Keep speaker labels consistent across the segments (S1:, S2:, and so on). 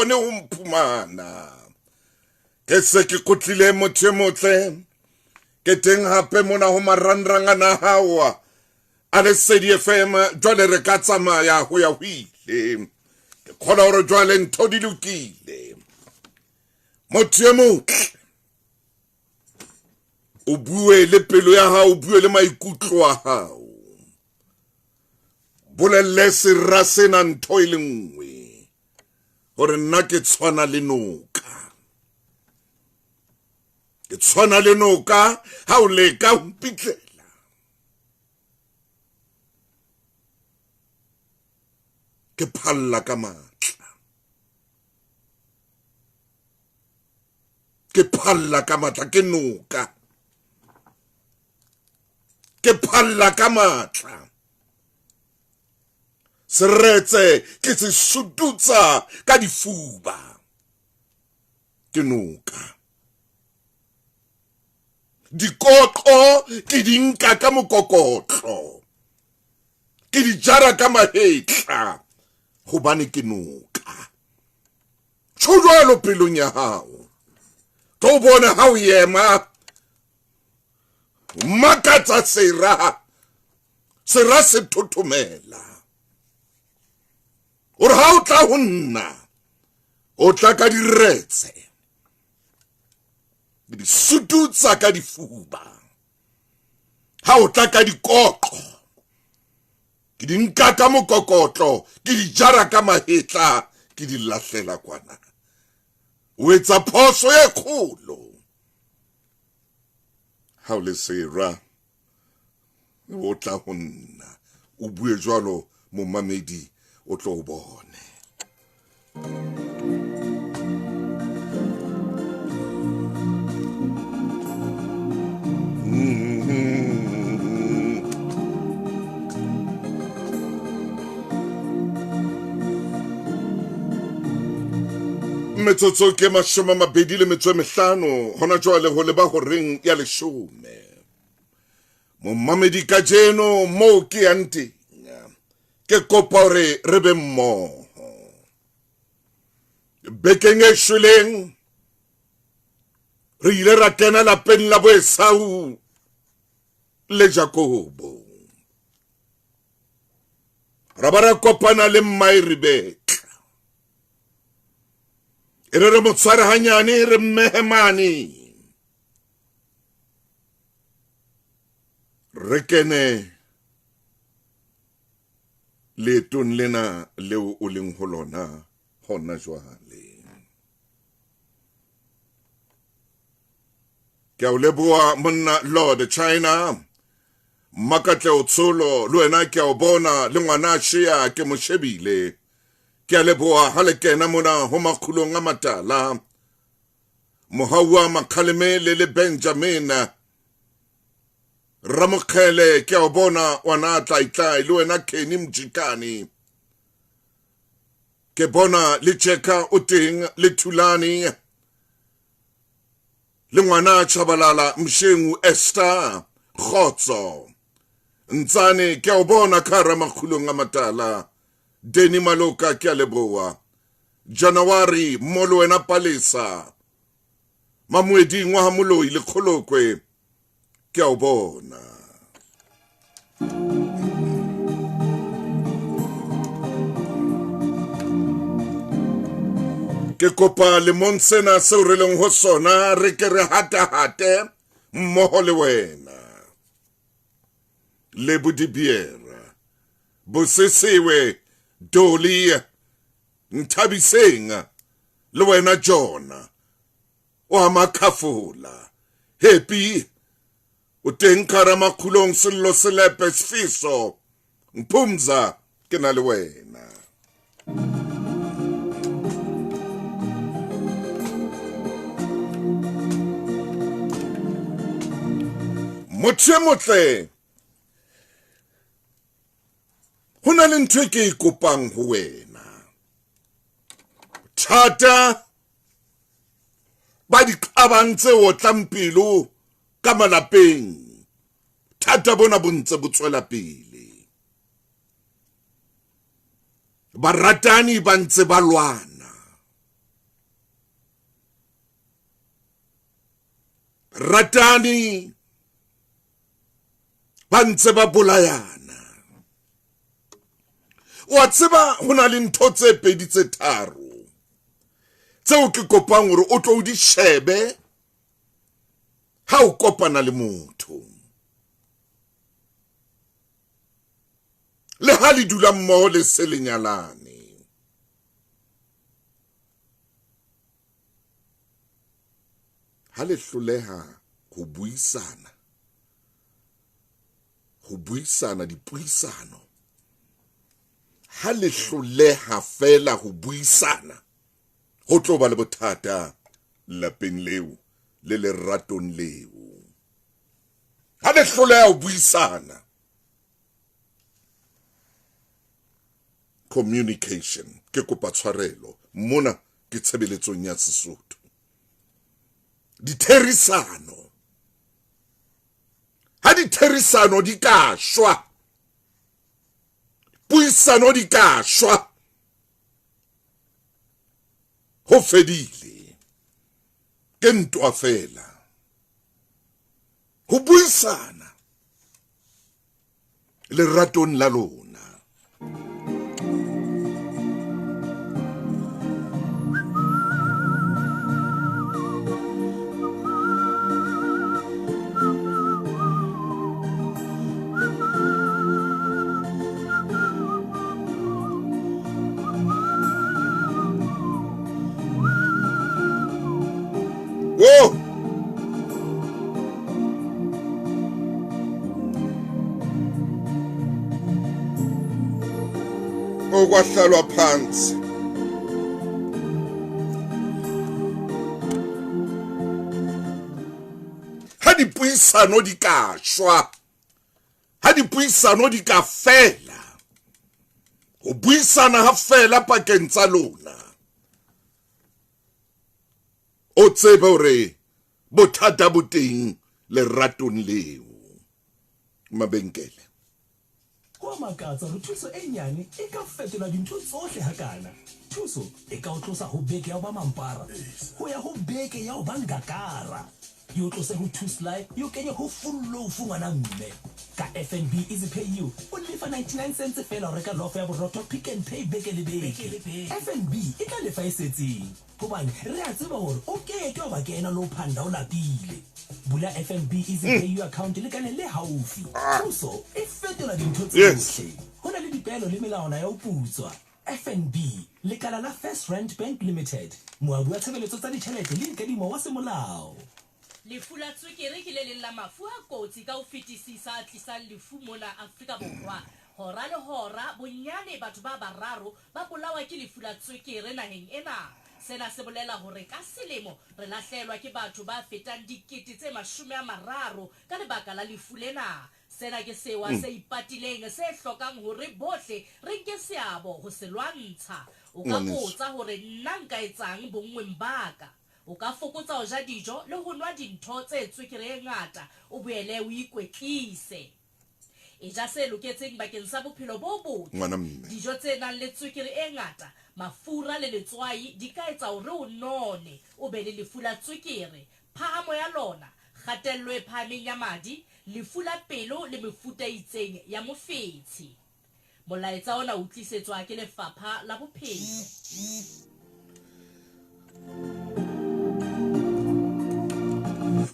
S1: kgone ho mphumana. Ke se ke kgutlile motho e motle. Ke teng hape mona ho marangrang a nahawa a Lesedi FM. Jwale re ka tsamaya ho ya ho ile. Ke kgona hore jwale ntho di lokile. Motho e motle, o bue le pelo ya hao, o bue le maikutlo a hao. Bolelle sera sena ntho e le nngwe, hore nna ke tshwana le noka. Ke tshwana le noka ha o leka ho mpitlela. Ke phalla ka matla. Ke phalla ka matla, ke noka. Ke phalla ka matla. Seretse ke se sututsa ka difuba. Ke noka. Dikoqo ke di nka ka mokokotlo. Ke di jara ka mahetla hobane ke noka. Tjho jwalo pelong ya hao. Tlo bona ha o ema makatsa sera. Sera se thothomela. O re ha o tla ho nna, o tla ka diretse. Ke di sututsa ka difuba. Ha o tla ka dikoqo, ke di nka ka mokokotlo, ke di jara ka mahetla, ke di lahlela kwana. O etsa phoso e kgolo. Ha o le sera, o tla ho nna, o bue jwalo momamedi o tlo o bone. Metsotso ke 25 hona jwale ho leba horeng ya 10. Momamedi kajeno moo ke yang teng, ke kopa hore re be mmoho. Bekeng e shweleng re ile ra kena lapeng la bo Esau le Jakobo. Ra ba ra kopana le mmae Rebeka. E re re mo tshware hanyane, re mmehe mane. Re kene leetong lena leo o leng ho lona hona jwale. Ke a o leboha monna Lord China. Makatleo Tsholo, le wena ke a o bona, le ngwana Shea ke mo shebile. Ke a leboha ha le kena mona ho makgulong a matala. Mohaua Makgalemele le Benjamin Ramokgele, ke a o bona ngwana Tlaitlai, le wena Kenny Mjikane. Ke bona le Cheka o teng, le Thulani, le ngwana Chabalala Mshengu Esther Kgotso. Ntsane ke a o bona ka hara makgulong a matala. Denny Maloka ke a leboha. January mo le wena Palesa. Mamoeding wa ha Moloi le Kgolokwe ke a o bona. Ke kopa lemong sena seo re leng ho sona re ke re hatahate mmoho le wena. Le Bodibiera, Bosesewe, Dolly, Nthabiseng, le wena Jona, o ha Makhafola, Happy, o teng ka hara makgulong, Sello Selepe, Sfiso, Mphumza, ke na le wena. Motho e motle, ho na le ntho e ke e kopang ho wena. Thata ba diqabang tse otlang pelo ka malapeng, thata bona bo ntse bo tswela pele. Baratani ba ntse ba lwana. Ratani ba ntse ba bolayana. Wa tseba ho na le ntho tse pedi tse tharo tseo ke kopang hore o tlo o di shebe ha o kopana le motho. Le ha le dula mmoho le se le nyalane. Ha le hloleha ho buisana, ho buisana dipuisano, ha le hloleha feela ho buisana, ho tlo ba le bothata lapeng leo le leratong leo. Ha le hloleha ho buisana, communication, ke kopa tshwarelo mona ke tshebeletsong ya Sesotho. Ditherisano, ha ditherisano di ka shwa, puisano di ka shwa, ho fedile, ke ntwa fela. Ho buisana leratong la lona. Whoa! Okwahlalwa phansi ha dipuisano di ka shwa, ha dipuisano di ka fela, ho buisana ha fela pakeng tsa lona, o tsebe hore bothata bo teng leratong leo. Mabenkele.
S2: Ho a makatsa hore thuso e nyane e ka fetola dintho tsohle hakana. Thuso e ka o tlosa ho beke ya ho ba mampara ho ya ho beke ya ho ba ngakara. E o tlose ho two sly e o kenye ho full loaf ngwana mme. Ka FNB EasyPay You o lefa 99 cents feela ho reka lofo ya borotho Pick n Pay beke le beke. FNB e tla lefa e setseng. Gobane re a tseba gore o ke ke wa ba kena le o phanda o lapile. Bula FNB EasyPay You account lekaleng le haufi. Thuso e fetola dintho tsohle. Ho na le dipeelo le melawana ya ho putswa. FNB, lekala la First Rand Bank Limited, moabi wa tshebeletso tsa ditjhelete le dikadimo wa semolao.
S3: Lefu la tswekere ke le leng la mafu a kotsi ka ho fetisisa a tlisang lefu mona Afrika Borwa. Hora le hora, bonyane batho ba bararo ba bolawa ke lefu la tswekere naheng ena. Sena se bolela hore ka selemo re lahlehelwa ke batho ba fetang 30,000 ka lebaka la lefu lena. Sena ke sewa se ipatileng se hlokang hore bohle re nke seabo ho se lwantsha. O ka botsa hore nna nka etsang bonngweng ba ka? O ka fokotsa ho ja dijo le ho nwa dintho tse tswekere e ngata, o boele o ikwetlise. Eja se loketseng bakeng sa bophelo bo botle. Dijo tse nang le tswekere e ngata, mafura le letswai di ka etsa hore o none, o be le lefu la tswekere, phahamo ya lona, kgatello e phahameng ya madi, lefu la pelo le mefuta e itseng ya mofetshe. Molaetsa ona o tlisetswa ke Lefapha la Bophelo.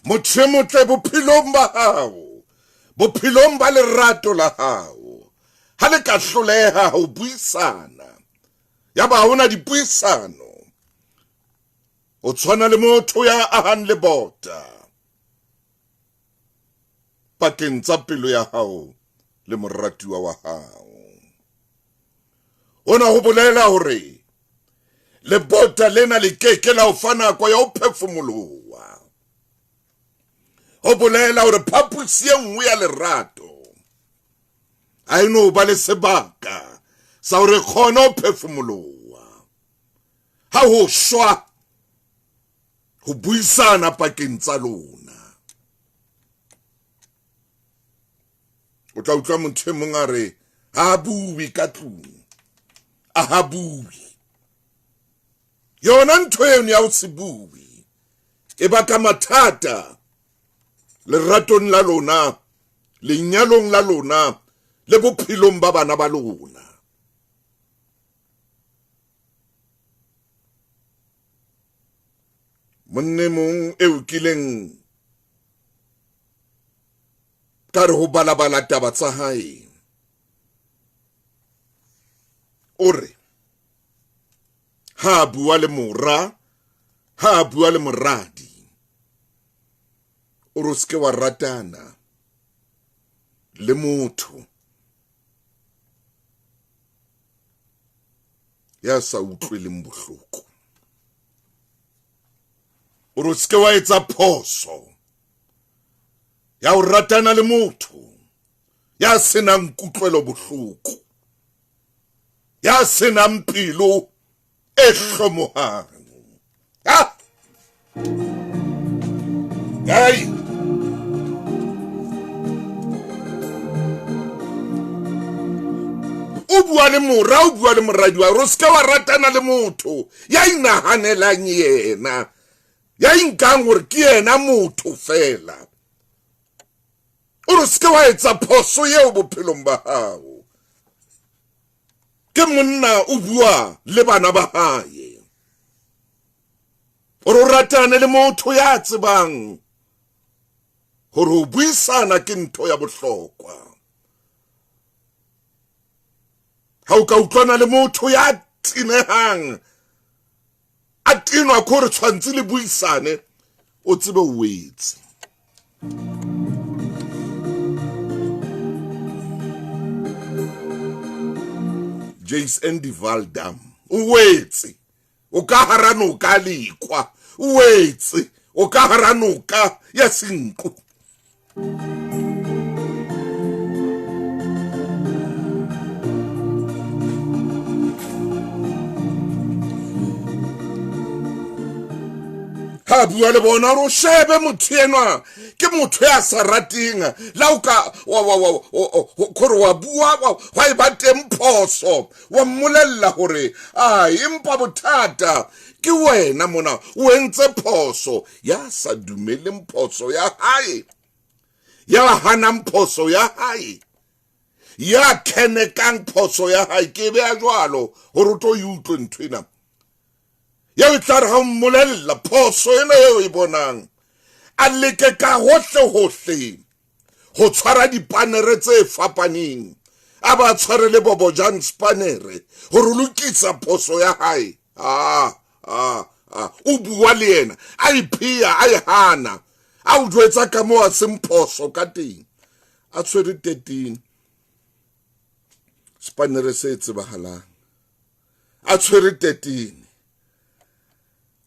S1: Motho e motle bophelong ba hao, bophelong ba lerato la hao, ha le ka hloleha ho buisana, ya ba ha hona dipuisano, o tshwana le motho ya ahang lebota pakeng tsa pelo ya hao le moratuwa wa hao. Hona ho bolela hore lebota lena le ke ke la o fa nako ya ho phefumoloha. Ho bolela hore phaposi e nngwe ya lerato ha e no ba le sebaka sa hore kgone ho phefumoloha. Ha ho shwa ho buisana pakeng tsa lona. O tla utlwa motho e mong a re ha a bue ka tlung, a ha bue. Yona ntho eno ya ho se bue e baka mathata. Leratong la lona, lenyalong la lona, le bophelong ba bana ba lona. Monne mong eo kileng ka re ho balabala taba tsa hae, o re ha bua le mora, ha bua le moradi, o re o se ke wa ratana le motho ya sa utlweleng bohloko. O re o se ke wa etsa phoso ya ho ratana le motho ya senang kutlwelo bohloko, ya senang pelo e hlomohang. Ha! Hey! O bua le mora, o bua le moradi wa o se ke wa ratana le motho ya inahanelang yena, ya inkang hore ke yena motho fela. O re se ke wa etsa phoso eo bophelong ba hao. Ke monna o bua le bana ba hae. O re o ratane le motho ya tsebang hore ho buisana ke ntho ya bohlokwa. Ha o ka utlwana le motho ya tenehang, a tenwa ke hore tshwantse le buisane, o tsebe o wetse. James Andy Valdam, o wetse. O ka hara noka lekwa, o wetse. O ka hara noka ya senku. Ha bua le bona hore o shebe motho enwa ke motho ya sa rateng, la o ka gore wa bua wa e ba teng phoso, wa mmolella hore a empa bothata ke wena mona o entse phoso. Ya sa dumeleng phoso ya hae, ya hanang phoso ya hae, ya khenekang phoso ya hae, ke beya jwalo hore o tlo e utlwe ntho ena. Eo e tla re ha o mmolella phoso ena eo e bonang, a leke ka hohle hohle ho tshwara dipanere tse fapaneng, a ba tshware le Bobo Jan spanere hore o lokisa phoso ya hae. O bua le yena, a ipheya, a e hana, a o jwetsa ka moo a seng phoso ka teng. A tshwere 13 spanere se tsebahalang, a tshwere 13,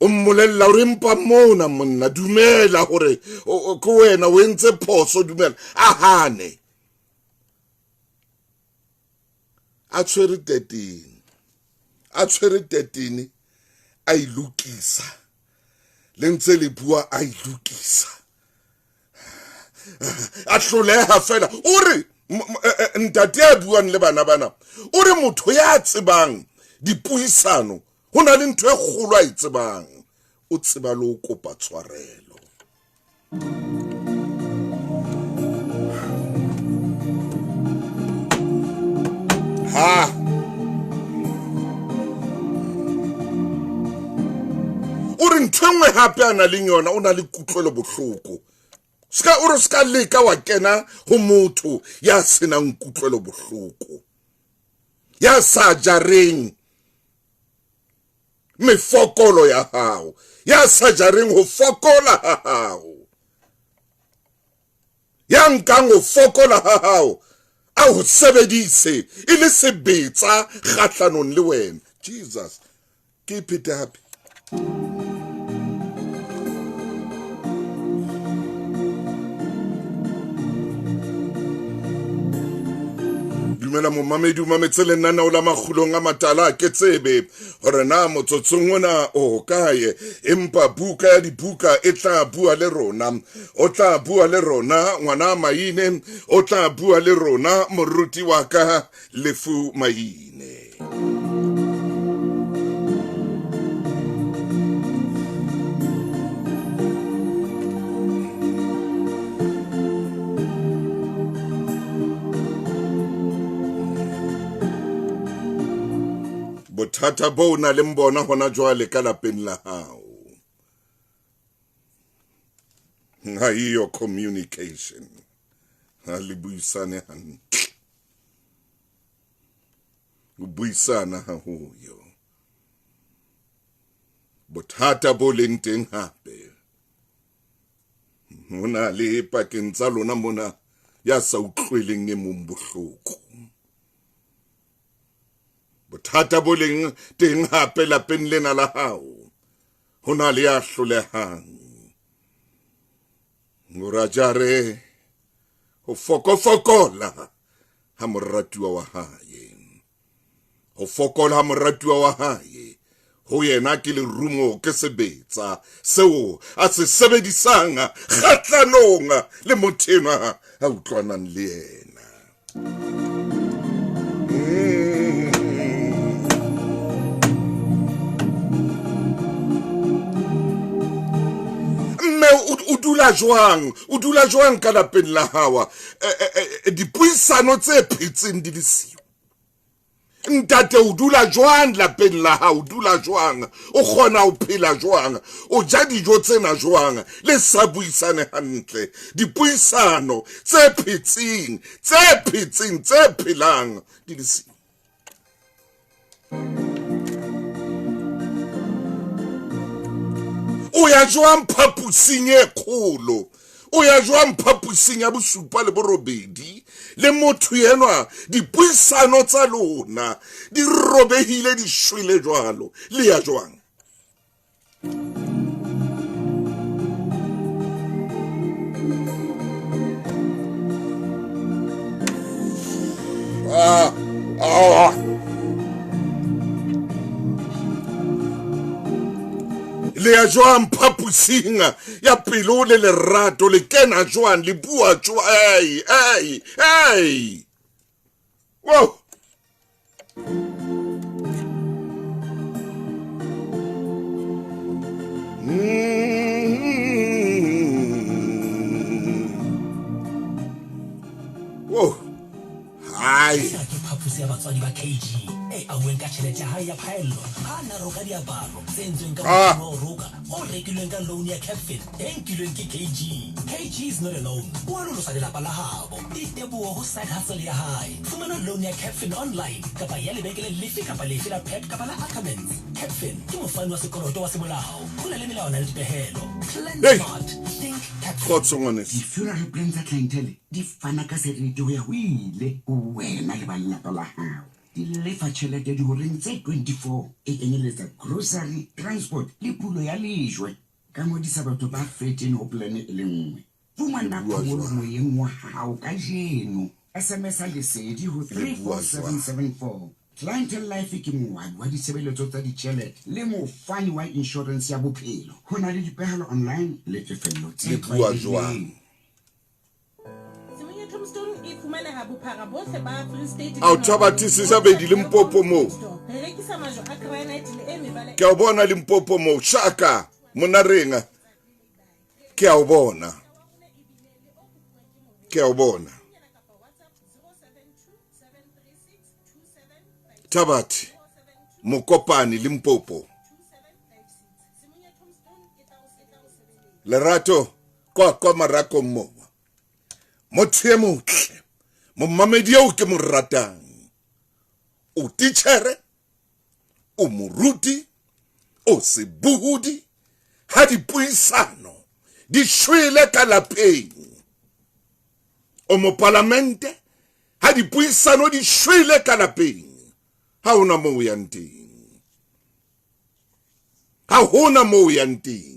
S1: o mmolella hore empa mona monna dumela hore ke wena o entse phoso, dumela. A hane, a tshwere 13, a tshwere 13, a e lokisa, le ntse le bua, a e lokisa, a hloleha fela. O re ntate ya buang le bana bana, o re motho ya tsebang dipuisano ho na le ntho e kgolo a e tsebang, o tseba le ho kopa tshwarelo. Ha o re ntho e nngwe hape a na leng yona, o na le kutlwelo bohloko. Ska o re ska leka wa kena ho motho ya senang kutlwelo bohloko, ya sa jareng mefokolo ya hao, ya sa jareng ho fokola ha hao, ya nkang ho fokola ha hao a ho sebedise e le sebetsa kgahlanong le wena. Jesus, ke iphete hape. Dumela momamedi, o mametse lenaneo la Makgulong a Matala. Ke tsebe hore na motsotsong ona o kae, empa buka ya dibuka e tla bua le rona. O tla bua le rona ngwana Maine, o tla bua le rona moruti wa ka Lefu Maine. Bothata bo o nang le bona hona jwale ka lapeng la hao. Ha eyo communication. Ha le buisane hantle. Ho buisana ha ho yo. Bothata bo leng teng hape. Ho na le pakeng tsa lona mona ya sa utlweleng e mong bohloko. Bothata bo leng teng hape lapeng lena la hao. Ho na le ya hlolehang. Hore a jare ho fokofokola ha moratuwa wa hae. Ho fokola ha moratuwa wa hae ho yena ke lerumo ke sebetsa seo a se sebedisang kgahlanong le motho enwa a utlwanang le yena. Mme o dula jwang? O dula jwang ka lapeng la hawa? Dipuisano tse phetseng di le siyo. Ntate o dula jwang lapeng la hao? O dula jwang? O kgona ho phela jwang? O ja dijo tsena jwang? Le sa buisane hantle. Dipuisano tse phetseng, tse phetseng, tse phelang di le siyo. O ya jwang phapusing e kgolo? O ya jwang phapusing ya bosupa le borobedi le motho enwa? Dipuisano tsa lona di robehile, di shwele jwalo. Le ya jwang? Ah, ah. Le ya jwang phapusing ya pelo le lerato? Le kena jwang? Le bua jwang? Ei, ei, ei. Wow. Wow. Hai.
S2: Ena ke phaposi ya batswadi ba KG e ahuweng ka tjhelete ya hae ya phaello ha a na roka diaparo tse entsweng ka motjhini wa ho roka o rekilweng ka loan ya Capfin e nkilweng ke KG. KG is not alone. O alolosa lelapa la habo. Diteboho ho side hustle ya hae. Fumana loan ya Capfin online kapa ya lebenkeleng lefe kapa lefe la Pep kapa la Ackermans. Capfin ke mofani wa sekoloto wa semolao. Ho na le melawana le dipehelo. Plan
S1: Hey!
S2: smart. Think Capfin.
S1: Kgotso ngwaneso.
S4: Di-funeral plan tsa Clientele di fana ka seriti ho ya ho ile ho wena le ba lelapa la hao. Di lefa tjhelete dihoreng tse 24, e kenyeletsa grocery, transport le pulo ya lejwe. Ka ngodisa batho ba 13 ho plan e le nngwe. Fumana
S1: Le bua
S4: phomolo
S1: jwang?
S4: moyeng wa hao kajeno. SMS-a Lesedi ho
S1: Le bua jwang?
S4: 34774. Clientele Life ke moabi wa ditshebeletso tsa ditjhelete le mofani wa inshorense ya bophelo. Ho na le dipehelo online le tefello tse
S1: Le bua jwang?
S4: tlwaelehileng.
S5: Simunye Tombstone e fumaneha bophara bohle ba Free State
S1: Ao Thabati Sejabedi Limpopo moo.
S5: Re rekisa majwe a granite le e mebala
S1: Ke a o bona Limpopo moo. Shaka Monarenga. Ke a o bona. Ke a o bona. Thabati Mokopane Limpopo. Lerato kwa kwa marakong moo. Motho e motle, momamedi eo ke mo ratang. O titjhere, o moruti, o sebohodi, ha dipuisano di shwele ka lapeng. O mopalamente, ha dipuisano di shwele ka lapeng. Ha hona moo o yang teng. Ha hona moo o yang teng.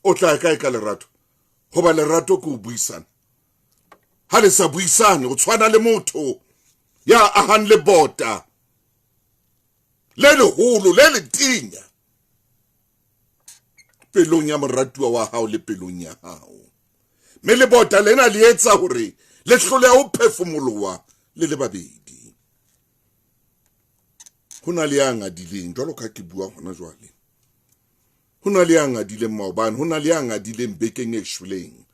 S1: O tla kae ka lerato? Hoba lerato ke ho buisana. Ha le sa buisane, o tshwana le motho ya ahang lebota le leholo le letenya pelong ya moratuwa wa hao le pelong ya hao. Mme lebota lena le etsa hore le hloleha ho phefumoloha le le babedi. Ho na le ya ngadileng jwalo ka ke bua hona jwale. Ho na le ya ngadileng maobane, ho na le ya ngadileng bekeng e shweleng.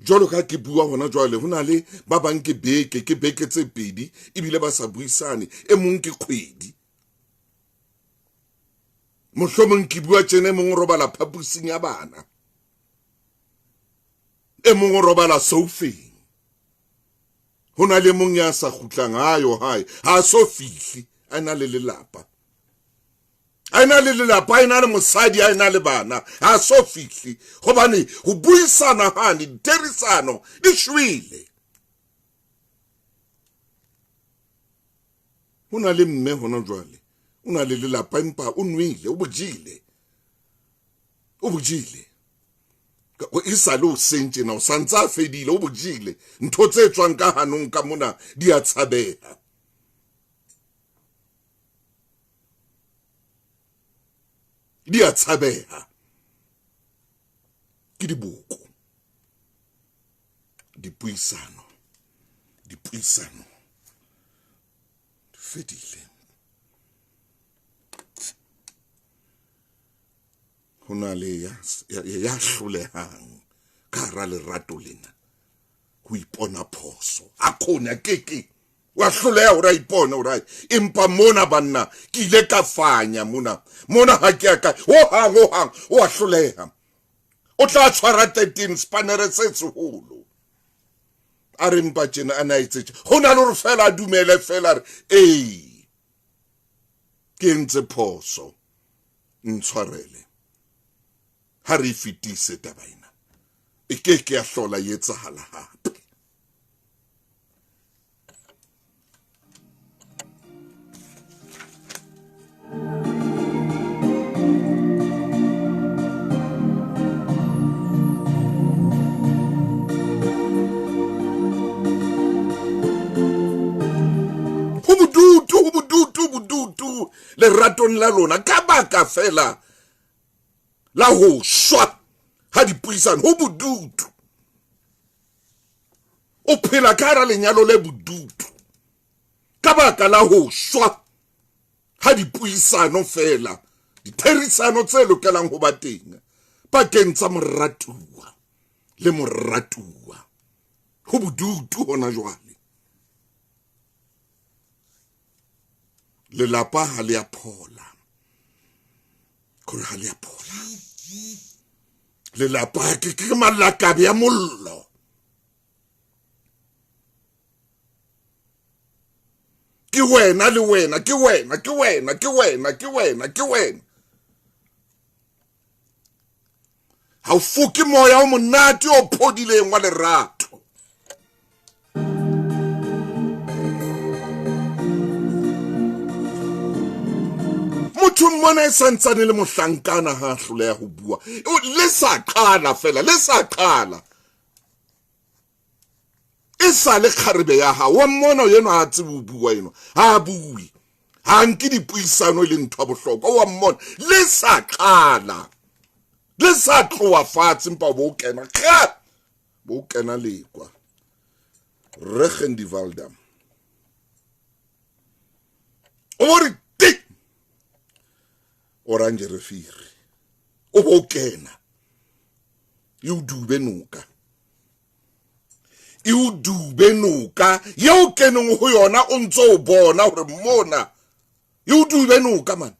S1: Jwalo ka ke bua hona jwale, ho na le ba bang ke beke, ke beke tse pedi ebile ba sa buisane, e mong ke kgwedi. Mohlomong ke bua tjena, e mong o robala phapusing ya bana, e mong o robala soufeng. Ho na le mong ya sa kgutlang hayo hae, ha a so fihli, a na le lelapa, a ena le lelapa, a ena le mosadi, a ena le bana, ha so fihli, hobane ho buisana hane, ditherisano di shwele. Ho na le mme hona jwale, o na le lelapa, empa o nwele, o bojile, o bojile e sa le o seng tjena, o santse a fedile, o bojile. Ntho tse tswang ka hanong ka mona di a tshabeha. Di a tshabeha. Ke diboko. Dipuisano. Dipuisano. Di fedile. Ho na le ya hlolehang ka hara lerato lena ho ipona phoso. A kgone, a keke. Wa hloleha hore a ipone hore ai, empa mona banna ke ile ka fanya mona. Mona ha ke a ka hohang, hohang, o a hloleha. O tla tshwara 13 spanere se seholo. A re mpa tjena, a na etse tje. Ho na le hore fela a dumele fela re, ee, ke entse phoso, ntshwarele. Ha re e fetise taba ena, e ke ke ya hlola e etsahala hape. Ho bodutu, ho bodutu, bodutu leratong la lona ka baka fela la ho shwa ha dipuisano. Ho bodutu. O phela ka hara lenyalo le bodutu ka baka la ho shwa ha dipuisano fela, ditherisano tse lokelang ho ba teng pakeng tsa moratuwa le moratuwa. Ho bodutu hona jwale. Lelapa ha le a phola. Kore ha le a phola. Lelapa ke malakabe a mollo. Ke wena le wena, ke wena, ke wena, ke wena, ke wena, ke wena. Ha o foke moya o monate o phodileng wa lerato. Motho mmona e santsane le mohlankana ha a hloleha ho bua. Le sa qala fela, le sa qala. E sa le kgarebe ya hao, wa mmona enwa ha a tsebe ho bua enwa, ha a bue. Ha nke dipuisano e le ntho ya bohlokwa, wa mmona. Le sa qala, le sa tloha fatshe, empa bo kena, kga, bo kena lekwa. Regen die Waldam. O re ti Oranje Rivier. O bo kena. E o dube noka. E o dube noka yeo keneng ho yona o ntso o bona hore mona e o dube noka man.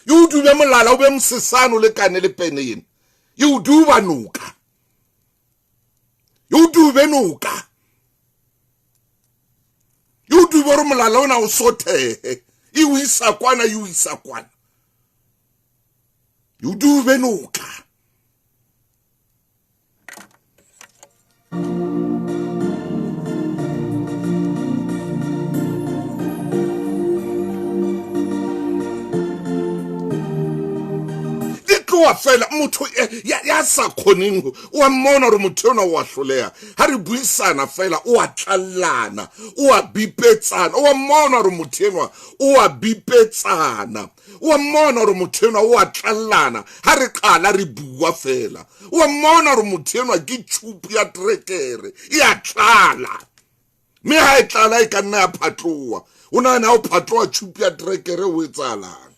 S1: E o dube molala o be mosesane o lekane le pene ena. E o duba noka. E o dube noka. E o dube hore molala ona o sothehe. E o isa kwana, e o isa kwana. E o dube noka. Tloa fela motho ya sa kgoneng ho, o a mmona hore motho enwa o a hloleha. Ha re buisana fela o a tlallana, o a bipetsana, o a mmona hore motho enwa o a bipetsana, o a mmona hore motho enwa o a tlallana. Ha re qala re bua fela, o a mmona hore motho enwa ke tjhupu ya trekere, e a tlala. Mme ha e tlala e ka nna ya phatloha. O nahana ha o phatloha tjhupu ya trekere ho etsahalang?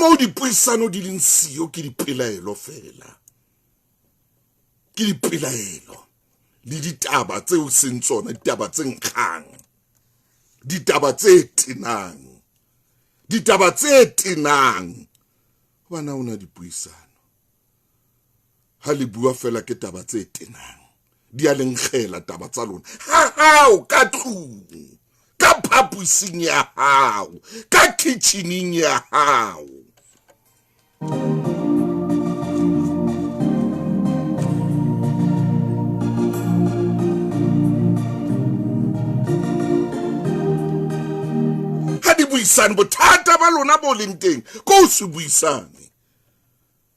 S1: Moo dipuisano di leng siyo ke dipelaelo fela. Ke dipelaelo le ditaba tseo seng tsona, ditaba tse nkgang, ditaba tse tenang, ditaba tse tenang. Hobane ha ona dipuisano, ha le bua fela ke taba tse tenang, di a le nkgela taba tsa lona. Ha hao ka tlung, ka phaposing ya hao, ka kitcheneng ya hao. Ha di buisane, bothata ba lona bo leng teng ko o se buisane.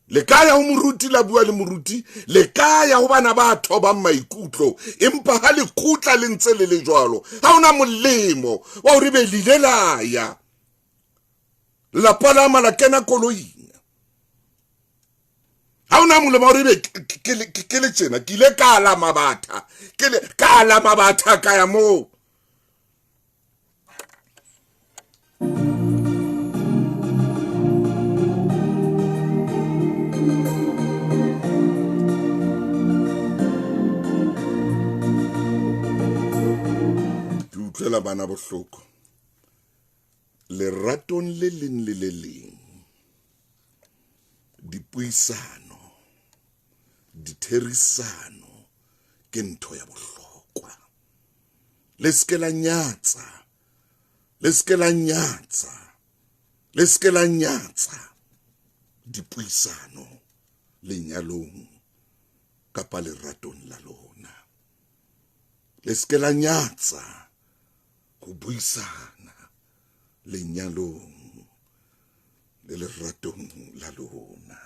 S1: Le ka ya ho moruti la bua le moruti, le ka ya ho bana ba thobang maikutlo, empa ha le kgutla le ntse le le jwalo, ha hona molemo wa hore be le ile la ya. Lapa la ama la kena koloing. Ha hona molemo wa hore be ke le tjena, ke ile ka ala mabatha, ke le ka ala mabatha ka ya moo. Ke utlwela bana bohloko. Leratong le leng le le leng, dipuisano, ditherisano ke ntho ya bohlokwa. Le se ke la nyatsa, le se ke la nyatsa, le se ke la nyatsa dipuisano lenyalong kapa leratong la lona. Le se ke la nyatsa ho buisana lenyalong le leratong la lona.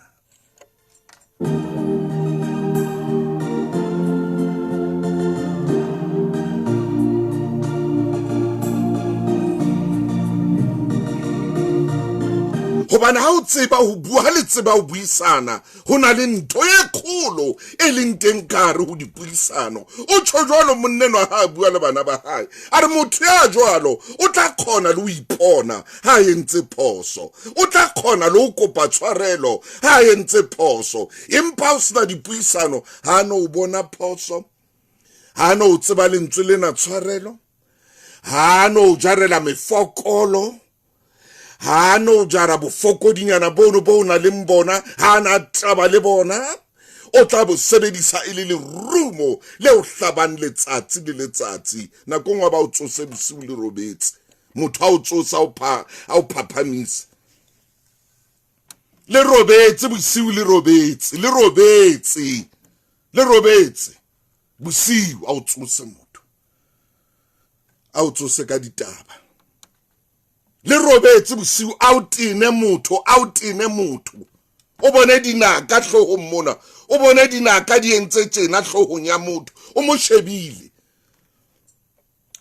S1: Hobane ha o tseba ho bua, ha le tseba ho buisana, ho na le ntho e kgolo e leng teng ka hare ho dipuisano. O tjho jwalo monnenwa ha a bua le bana ba hae, a re motho ya jwalo o tla kgona le ho ipona ha a entse phoso, o tla kgona le ho kopa tshwarelo ha a entse phoso. Empa ha o sena dipuisano, ha no o bona phoso, ha no o tseba lentswe lena tshwarelo, ha no o jarela mefokolo, ha no jara bofokodinyana bono bo o nang le bona, ha na taba le bona, o tla bo sebedisa e le lerumo le o hlabang letsatsi le letsatsi. Nako nngwe ba o tsose bosiu le robetse, motho a o tsosa a o phaphamisa. Le robetse bosiu, le robetse, le robetse, le robetse bosiu, a o tsose motho, a o tsose ka ditaba. Le robetse bosiu, a o tene motho, a o tene motho. O bone dinaka hloohong mona, o bone dinaka di entse tjena hloohong ya motho, o mo shebile.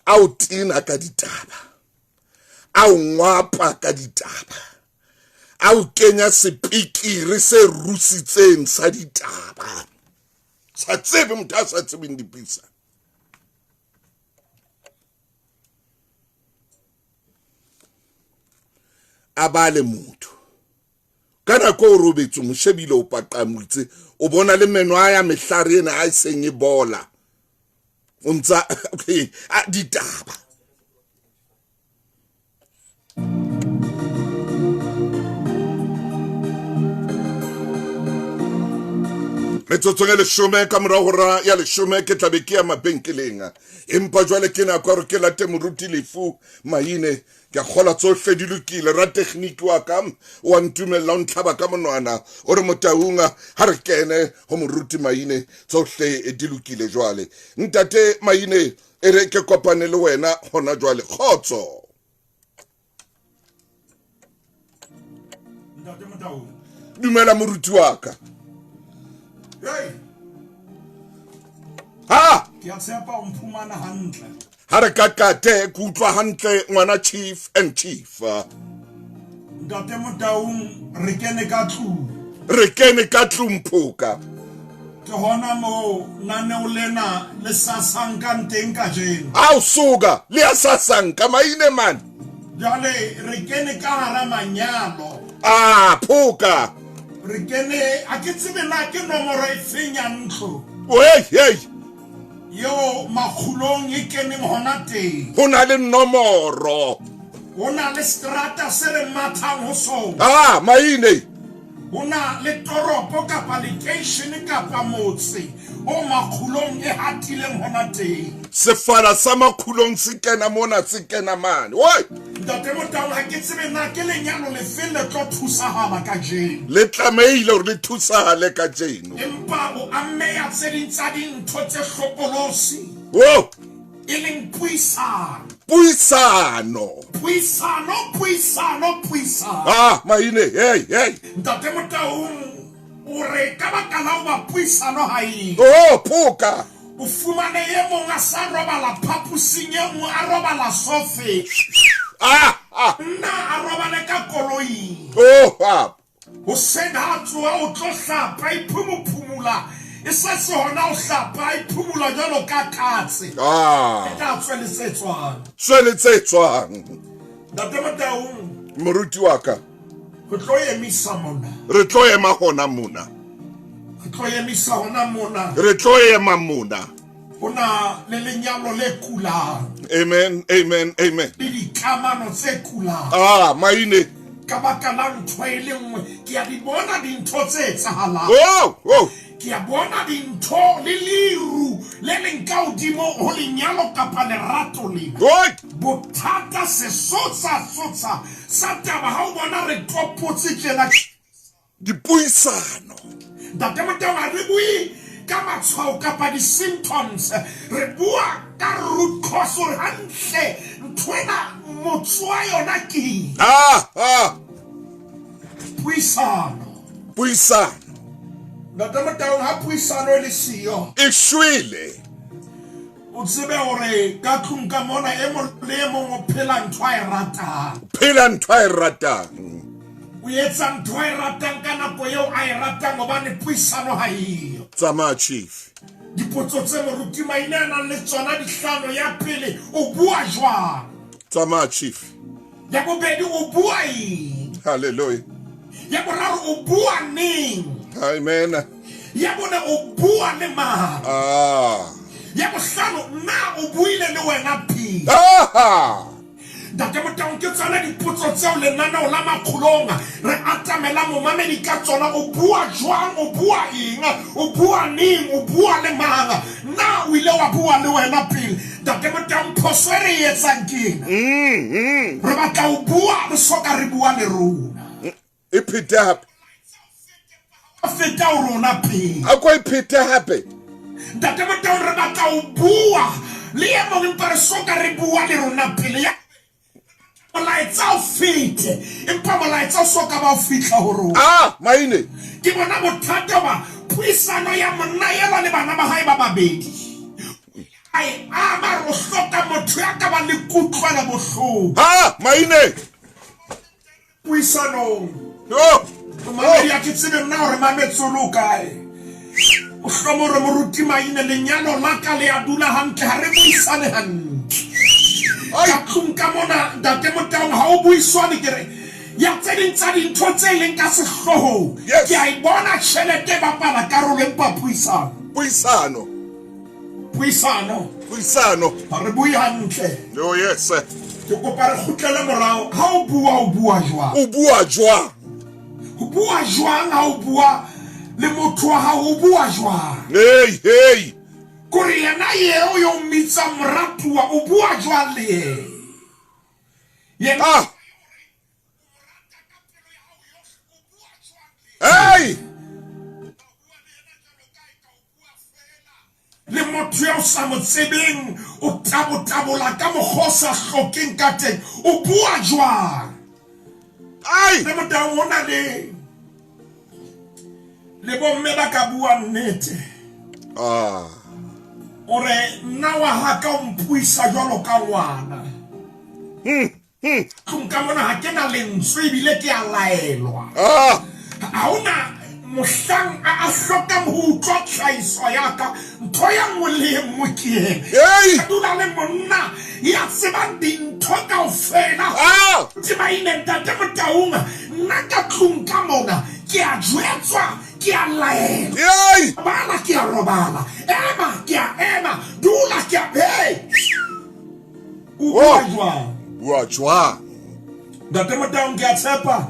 S1: A o tena ka ditaba, a o ngwapa ka ditaba, a o kenya sepikiri se rusitseng sa ditaba. Sa tsebe motho a sa tsebeng dipisa. A bale motho ka nako o robetse, o mo shebile, o paqamutse, o bona le meno a ya mehlare ena a e seng e bola, o ntsa ditaba. Metsotsong e leshome ka mora hora ya leshome ke tlabe ke ya mabenkeleng, empa jwale ke nako ya hore ke late moruti Lefu Maine. Ke a kgola tsohle di lokile. Ratekgniki wa ka o a ntumella, o ntlhaba ka monwana, o re Motaung ha re kene ho moruti Maine, tsohle di lokile. Jwale ntate Maine, e re ke kopane le wena hona jwale. Kgotso.
S6: Ntate Motaung.
S1: Dumela moruti wa ka.
S6: Hey.
S1: Ha?
S6: Ke a tshepa o mphumana hantle.
S1: Ha re ka kate, ke utlwa hantle ngwana chief and chief.
S6: Ntate Motaung, re kene ka tlung.
S1: Re kene ka tlung phoka.
S6: Ke hona moo naneo lena le sasankang teng kajeno.
S1: Ao soka, le ya sasanka maine man.
S6: Jwale re kene ka hara manyalo.
S1: Ah, phoka.
S6: Re kene, a ke tsebe na ke nomoro e feng ya ntlo.
S1: Hey, hey.
S6: Yeo Makgulong e keneng hona teng.
S1: Ho na le nomoro.
S6: Ho na le strata se re mathang ho sona.
S1: Ah, maine.
S6: Ho na le toropo kapa lekeishene kapa motse o Makgulong e hatileng hona teng.
S1: Sefala sa Makgulong se kena mona se kena mane. Oi!
S6: Ntate Motaung, ha ke tsebe na ke lenyalo lefeng le tlo thusahala kajeno.
S1: Le tlamehile hore le thusahale kajeno.
S6: Empa o ameya tse ding tsa dintho tse hlokolosi.
S1: Oh!
S6: E leng puisano.
S1: Puisano.
S6: Puisano, puisano, puisano.
S1: Ah, maine, hey, hey.
S6: Ntate Motaung, o re ka baka la hoba puisano ha e.
S1: Oh, phoka.
S6: O fumane e mong a sa robala phaposing e nngwe, a robala sofeng.
S1: Ah, ah.
S6: Nna a robale ka koloing.
S1: Oh, ah.
S6: Hoseng ha a tsoha o tlo hlapa, a iphumuphumula. E sa se hona ho hlapa, a iphumula jwalo ka katse.
S1: Ah.
S6: E tla tswe le tse tswang.
S1: Tswe le tse tswang.
S6: Ntate Motaung.
S1: Moruti wa ka.
S6: Re tlo emisa mona.
S1: Re tlo ema hona mona.
S6: Re tlo emisa hona mona.
S1: Re tlo ema mona.
S6: Ho na le lenyalo le kulang.
S1: Amen, amen, amen.
S6: Le dikamano tse kulang.
S1: Ah, maine.
S6: Ka baka la ntho e le nngwe, ke a di bona dintho tse etsahalang.
S1: Oh, oh.
S6: Ke a bona dintho le leru le leng ka hodimo ho lenyalo kapa lerato lena.
S1: Oi!
S6: Bothata sesotsa sotsa sa taba ha o bona re topotse tjena.
S1: Dipuisano.
S6: Ntate Moteo, ha re bue ka matshwao kapa di-symptoms, re bua ka root cause hore hantle nthwena motso wa yona ke eng.
S1: Ah, ah.
S6: Puisano.
S1: Puisano.
S6: Ntate Motaung, ha puisano e le siyo,
S1: E shwele.
S6: o tsebe hore ka tlung ka mona e mong le e mong o phela ntho a e ratang.
S1: Phela ntho a e ratang.
S6: O etsa ntho a e ratang ka nako eo a e ratang hobane puisano ha eyo.
S1: Tsamaya, Chief.
S6: Dipotso tse moruti Maine a nang le tsona di hlano. Ya pele, o bua jwang?
S1: Tsamaya, Chief.
S6: Ya bobedi, o bua eng?
S1: Hallelujah.
S6: Ya boraro, o bua neng?
S1: Amen.
S6: Ya bone, o bua le mang?
S1: Ah.
S6: Ya bohlano, na o buile le wena pele?
S1: Ah.
S6: Ntate Motaung, ke tsona dipotso tseo lenaneo la Makgolong re atamela momamedi ka tsona. O bua jwang? O bua eng? O bua neng? O bua le mang? Na o ile wa bua le wena pele? Ntate Motaung, phoso e re e etsang ke ena. Re batla ho bua re soka re bua le rona.
S1: E phete hape.
S6: Feta ho rona pele.
S1: A ko e phete hape.
S6: Ntate Motaung, re batla ho bua le e mong empa re soka re bua le rona pele. Ya molaetsa o fete empa molaetsa o soka ba o fihla ho rona.
S1: Ah, maine.
S6: Ke bona bothata ba puisano ya monna ela le bana ba hae ba babedi. A e ama, re hloka motho ya ka ba le kutlwelo bohloko.
S1: Ah, maine.
S6: Puisanong.
S1: Oh.
S6: Momamedi, ha ke tsebe nna hore mametse o le o kae. O hlomo hore moruti Maine, lenyalo la ka le a dula hantle, ha re buisane hantle. Ka tlung ka mona, Ntate Motaung, ha o buiswane, ke re ya tse ding tsa dintho tse leng ka sehloohong.
S1: Yes.
S6: Ke a e bona tjhelete e bapala karolo empa puisano.
S1: Puisano.
S6: Puisano.
S1: Puisano.
S6: Ha re bue hantle.
S1: Oh yes.
S6: Ke kopa re kgutlele morao. Ha o bua, o bua jwang?
S1: O bua jwang?
S6: O bua jwang ha o bua le motho wa hao, o bua jwang?
S1: Hey, hey.
S6: Kore yena eo yo mmitsang moratuwa, o bua jwang le yena? Yena
S1: Ah. Hey!
S6: Le motho eo sa mo tsebeng, o tabotabola ka mokgwa o sa hlokeng ka teng, o bua jwang?
S1: Ai!
S6: Le Motaung, ho na le le bomme ba ka bua nnete.
S1: Ah.
S6: O re nna wa ha ka o mpuisa jwalo ka ngwana. Tlung ka mona ha ke na lentswe ebile ke a laelwa.
S1: Ah.
S6: Ha hona Mohlang a a hlokang ho utlwa tlhahiso ya ka, ntho ye nngwe le ye nngwe ke ena.
S1: Hei!
S6: Ka dula le monna ya tsebang dintho kaofela.
S1: Ah!
S6: Timaine, Ntate Motaung, nna ka tlung ka mona ke a jwetswa, ke a laelwa.
S1: Hei!
S6: Robala, ke a robala. Ema, ke a ema. Dula, ke a. Hei! O bua jwang?
S1: Bua jwang?
S6: Ntate Motaung, ke a tshepa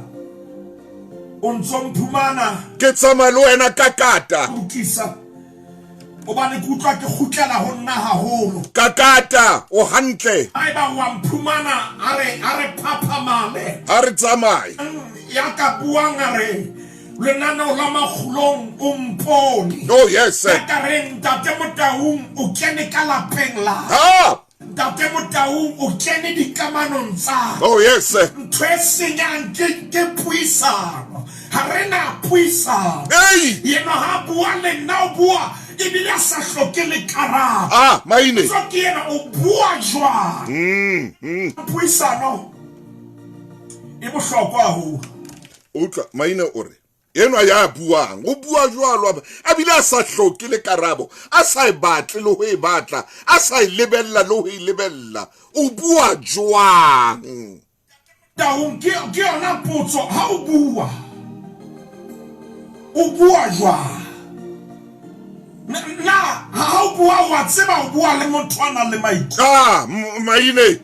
S6: o ntso mphumana.
S1: Ke tsamaya le wena ka kata.
S6: Lokisa hobane ke utlwa ke kgutlela ho nna haholo.
S1: Ka kata, o hantle.
S6: Haeba wa mphumana, a re a re phaphamale.
S1: Ha re tsamaye.
S6: Ya ka buang a re lenaneo la Makgulong o mpone.
S1: Oh yes.
S6: Ya ka reng Ntate Motaung o kene ka lapeng la.
S1: Ha!
S6: Ntate Motaung o kene dikamanong tsa.
S1: Oh yes.
S6: Ntho e senyang ke ke puisano. Ha re na puisano.
S1: Hey!
S6: Yena ha bua le nna o bua ebile a sa hloke le karabo.
S1: Ah, maine.
S6: So ke yena o bua jwang? Puisano e bohlokwa haholo.
S1: Utlwa maine o re enwa ya buang o bua jwalo a bile a sa hloke le karabo, a sa e batle le ho e batla, a sa e lebella le ho e lebella. O bua jwang?
S6: Taung ke ke yona potso ha o bua o bua jwang? Na ha o bua wa tseba o bua le motho a nang le maikutlo?
S1: Ah, maine.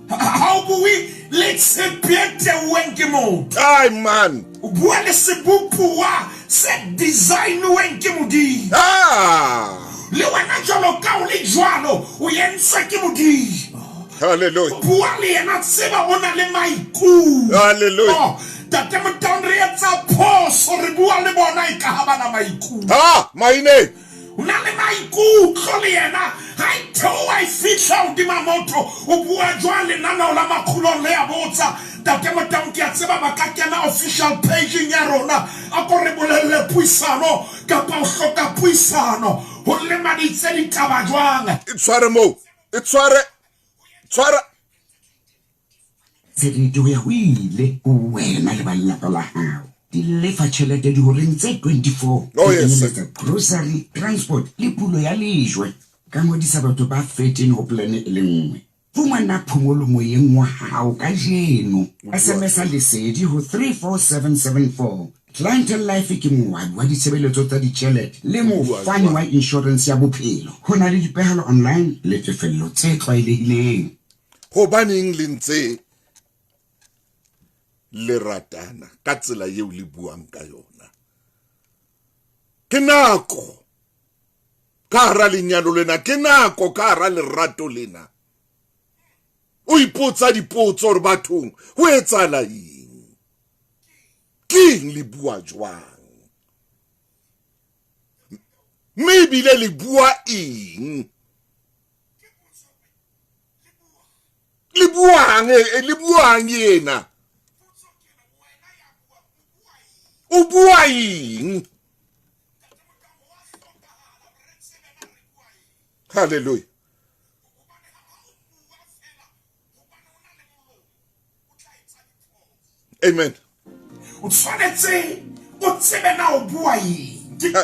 S6: Ha o bue le tshepe e teuweng ke motho.
S1: Ai man.
S6: O bua le sebopuwa se design-weng ke Modimo.
S1: Ah.
S6: Le wena jwalo ka o le jwalo o entswe ke Modimo.
S1: Hallelujah.
S6: Bua le yena tseba o na le maikutlo.
S1: Hallelujah.
S6: Tate Motaung re etsa phoso re bua le bona e ka ha bana maikutlo.
S1: Ah, maine.
S6: O na le maikutlo le yena ha e theoha e fihla hodima motho o bua jwang lenaneo la Makgulong le ya botsa Tate Motaung ke a tseba ba ka kena official page-ing ya rona a ko re bolelle puisano kapa o hloka puisano ho lemaditse ditaba jwang.
S1: E tshware moo. E tshware. Tshwara.
S4: Seriti ho ya ho ile ho wena le ba lelapa la hao. Di lefa tjhelete dihoreng tse 24
S1: Oh,
S4: ho
S1: yes.
S4: kenyeletsa grocery, transport le pulo ya lejwe. Ka ngodisa batho ba 13 ho plan e le nngwe. Fumana phomolo moyeng wa hao kajeno. SMS-a Lesedi ho 34774. Clientele Life ke moabi wa ditshebeletso tsa ditjhelete le mofani wa inshorense ya bophelo. Ho na le dipehelo online le tefello tse tlwaelehileng.
S1: Hobaneng le ntse le ratana ka tsela eo le buang ka yona? Ke nako ka hara lenyalo lena, ke nako ka hara lerato lena. O ipotsa dipotso hore bathong ho etsahala eng? Ke eng le bua jwang? Mme ebile le bua eng? Le buang, le buang yena? O bua eng? Hallelujah. Amen.
S6: O tshwanetse o tsebe na o bua eng.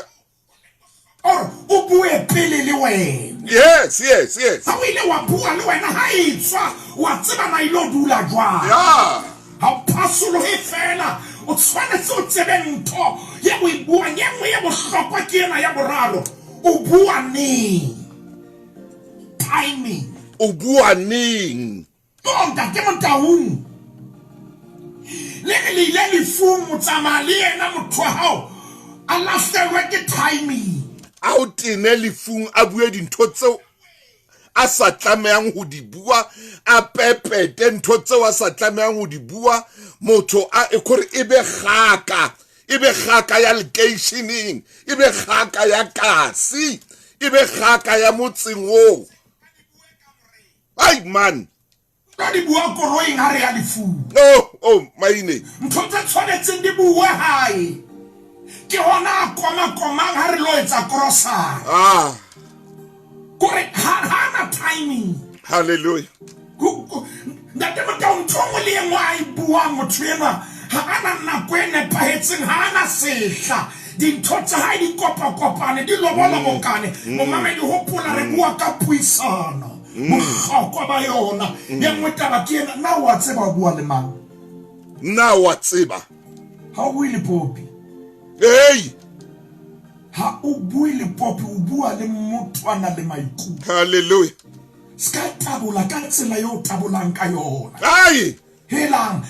S6: Or o bue pele le wena.
S1: Yes, yes, yes.
S6: Ha o ile wa bua le wena ha e tswa wa tseba na ile o dula jwang.
S1: Yeah.
S6: Ha o phasolohe fela o tshwanetse o tsebe ntho ye o e buang. E nngwe ya bohlokwa ke ena ya boraro. O bua neng? Timing.
S1: O bua neng?
S6: Oh, Ntate Motaung, le re le ile lefung o tsamaya le yena motho wa hao a lahlelwe ke timing.
S1: A o tene lefung a bue dintho tseo a sa tlamehang ho di bua, a pepete ntho tseo a sa tlamehang ho di bua, motho a e kore e be kgaka, e be kgaka ya lekeisheneng, e be kgaka ya kasi, e be kgaka ya motseng oo. Ai man.
S6: Ka di bua koloing ha re ya lefung.
S1: Oh, oh, maine.
S6: Ntho tse tshwanetseng di bue hae. Ke hona a koma-komang ha re lo etsa grocery.
S1: Ah.
S6: Kore ha na timing.
S1: Hallelujah.
S6: Ntate Motau ntho nngwe le e nngwe a e buang motho enwa ha a na nako e nepahetseng, ha a na sehla. Dintho tsa hae di kopakopane, di lobolobokane. Momamedi, hopola re bua ka puisano, bohlokwa ba yona. E nngwe taba ke ena, na wa tseba o bua le mang?
S1: Na wa tseba?
S6: Ha o bue le popi.
S1: Hey!
S6: Ha o bue le popi, o bua le motho a nang le maikutlo.
S1: Hallelujah.
S6: Se ka tabola ka tsela eo o tabolang ka yona.
S1: Ai!
S6: Helang,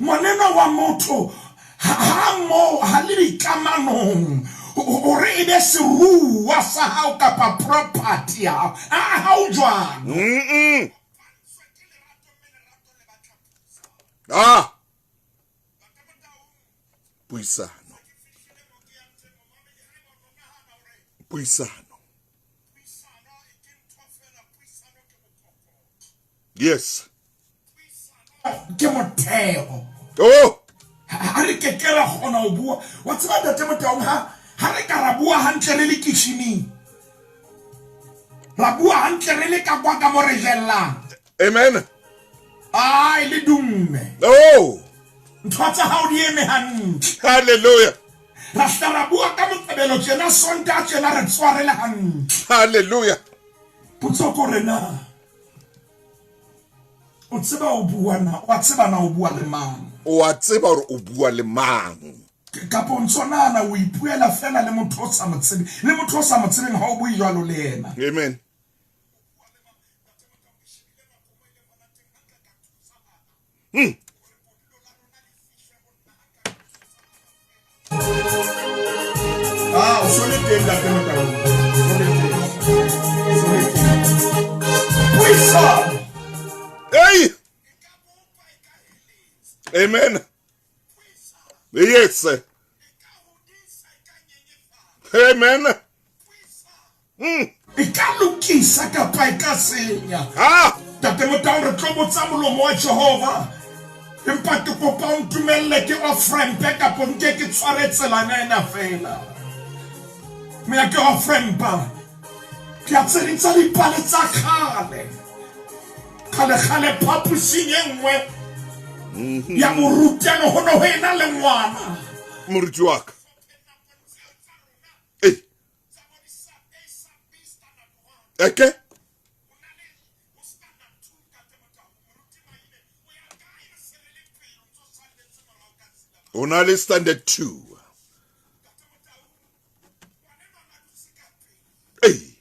S6: ngwanenwa wa motho ha moo ha le dikamanong hore e be seruwa sa hao kapa property ya hao. A ha o jwalo.
S1: Mm. Ah. Puisano. Puisano. Yes.
S6: Ke motheo.
S1: Oh!
S6: Ha re ke ke ra kgona ho bua. Wa tseba Ntate Motaung, ha re ka ra bua hantle re le kitcheneng. Ra bua hantle re le ka kwa ka mo re jellang.
S1: Amen.
S6: Ai le dumme.
S1: Oh!
S6: Ntho tsa hao di eme hantle.
S1: Hallelujah.
S6: Ra hla ra bua ka Moqebelo tjena, Sontaha tjena re tshwarele hantle.
S1: Hallelujah.
S6: Potso ko re na o tseba o bua na, wa tseba na o bua le mang?
S1: O a tseba hore o bua le mang?
S6: Kapa o ntso nahana o ipuela fela le motho o sa mo tsebe, le motho o sa mo tsebeng ha o bue jwalo le yena.
S1: Amen.
S6: Ah, o so le teng ntate Motaung. O so le teng. O so le teng. Puisano.
S1: Hey! Amen. Yes. Amen.
S6: E ka lokisa kapa e ka senya.
S1: Ah!
S6: Tate Motaung, re tlo botsa molomo wa Jehova. Empa ke kopa o ntumelle ke off-rampe kapo nke ke tshware tselana ena fela. Meya ke off-rampa. Ke a tse ding tsa dipale tsa kgale. Kgale-kgale phaposing e nngwe ya borutelo ho ne ho ena le ngwana.
S1: Moruti wa ka. Ei. Eke. O na le standard 2. Ei.